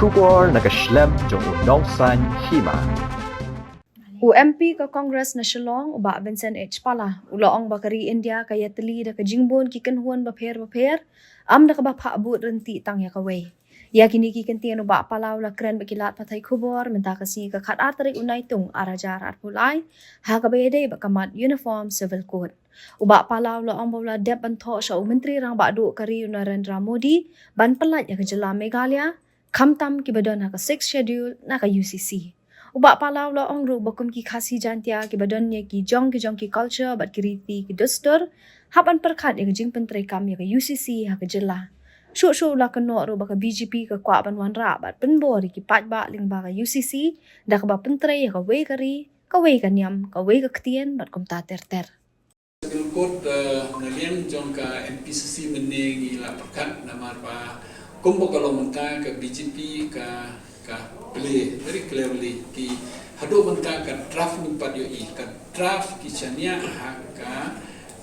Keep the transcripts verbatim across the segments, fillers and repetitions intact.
Khubor na ka shlem jong u Nongsaiñ Hima. U M P ka Congress na Shillong, u Bah Vincent H Pala, u la ong ba ka ri India ka ïatylli da ka jingbun ki kynhun bapher bapher, ym da kaba phah bud ryntih tang ïa kawei. Ïa kine ki kyntien u Bah Pala u la kren bad ki lad pathai khubor mynta ka sngi ka khatar tarik u Naitung ar hajar arphew lai, ha kaba ïadei bad ka mat Uniform Civil Code. U Bah Pala u la ong ba u la dep ban thoh sha u Myntri Rangbah Duh ka ri u Narendra Modi ban pyllait ïa ka jylla Meghalaya, khamtam kiba don ha ka Sixth Schedule na ka U C C. U Bah Pala u la ong ruh ba kum ki Khasi Jaintia kiba don ïa ki jong ki jong ki culture bad ki riti ki dustur, hap ban pyrkhat ïa ka jingpyntreikam ïa ka U C C ha ka jylla. Shuh shuh u la kynnoh ruh ba ka B J P ka kwah ban wanrah bad pynbor ïa ki paidbah lyngba ka U C C, da kaba pyntrei ïa kawei ka ri, kawei ka niam, kawei ka ktien bad kumta ter ter. Civil Code, eh, na liang jong ka N P C C mynne ngi la pyrkhat namar ba kum ba ka long mynta ka B J P ka, ka play very cleverly ki haduh mynta ka draft ngim pat ïohi, ka draft ki shaniah ha ka,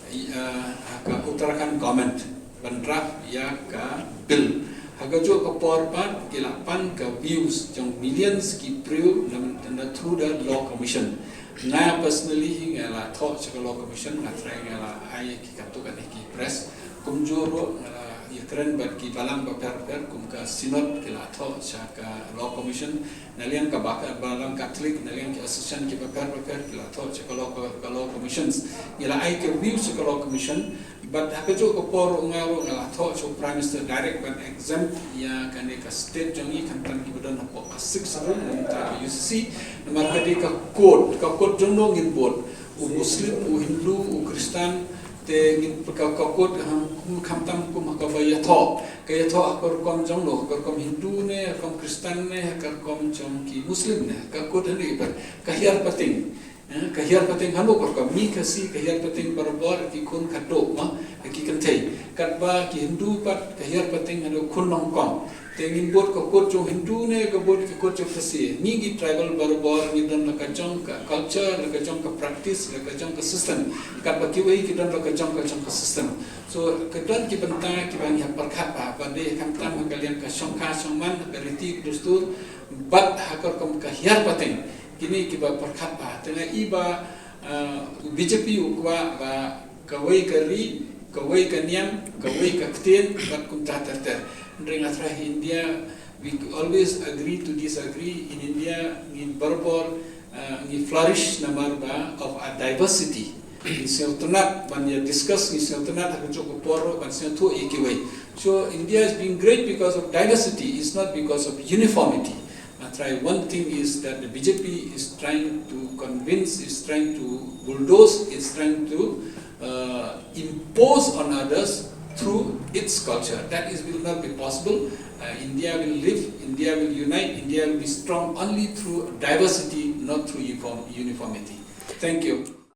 eh, ha ka Uttarakhand government ban draft ïa ka bill. Ha kajuh ka por pat ki la pan ka views jong millions ki briew na, na through the Law Commission. Nga personally hi nga la thoh sha ka Law Commission, nga trai nga la ai ki katto katne ki press. Kumjuh ruh nga la ïakren bad ki balang bapher bapher kum ka Synod ki la thoh sha ka Law Commission. Na liang ka ba-, balang Catholic, na liang ki association ki bapher bapher ki la thoh sha ka Law, ka Law Commissions. Ngi la ai ka view sha ka Law Commission. But ha kajuh ka por ruh nga ruh nga la thoh sha u Prime Minister direct ban exempt ïa kane ka state jong ngi khamtam kiba don hapoh ka Sixth Schedule na ka U C C. Namar ka dei ka code, ka code jong no ngin bud. U Muslim, u Hindu, u Kristan, te ngin ka, ka code ham, kum khamtam kum ha kaba ïathoh. Ka ïathoh ha ka rukom jong no, ha ka rukom Hindu ne, ha ka rukom Kristan ne, ha ka rukom jong ki Muslim ne, ka code hangne pat, ka hiar pateng. Eh, ka hiar pateng hano ka rukom, ngi Khasi ka hiar pateng barabor ki khun khadduh ma, ki kynthei. Katba ki Hindu pat ka hiar pateng hano khun nyngkong. Te ngin bud ka code jong Hindu ne ka bud ka code jong Khasi. Ngi ki tribal barabor ngi don la ka jong ka culture, la ka jong ka practice, la ka jong ka system. Katba kiwei ki don la ka jong ka jong ka system. So ka don ki bynta kiba ngi hap pyrkhat bha, ba dei khamtam ha ka liang ka shongkha shongman, ha ka riti dustur, bad ha ka rukom ka hiar pateng. Kine kiba pyrkhat bha. Te nga i ba, ah, u B J P u kwah ba kawei ka ri, kawei ka niam, kawei ka ktien, bad kumta ter ter. Hynrei nga trai India, we always agree to disagree. In India, ngi barabor, ah, ngi flourish namar ba of our diversity. Ngi sngewtynnat ban ïa discuss, ngi sngewtynnat ha kajuh ka por ban sngewthuh ïa kiwei. So India is being great because of diversity, it's not because of uniformity. I try one thing is that the B J P is trying to convince, is trying to bulldoze, is trying to, uh, impose on others through its culture. That is, will not be possible. Uh, India will live, India will unite, India will be strong only through diversity, not through uniform, uniformity. Thank you.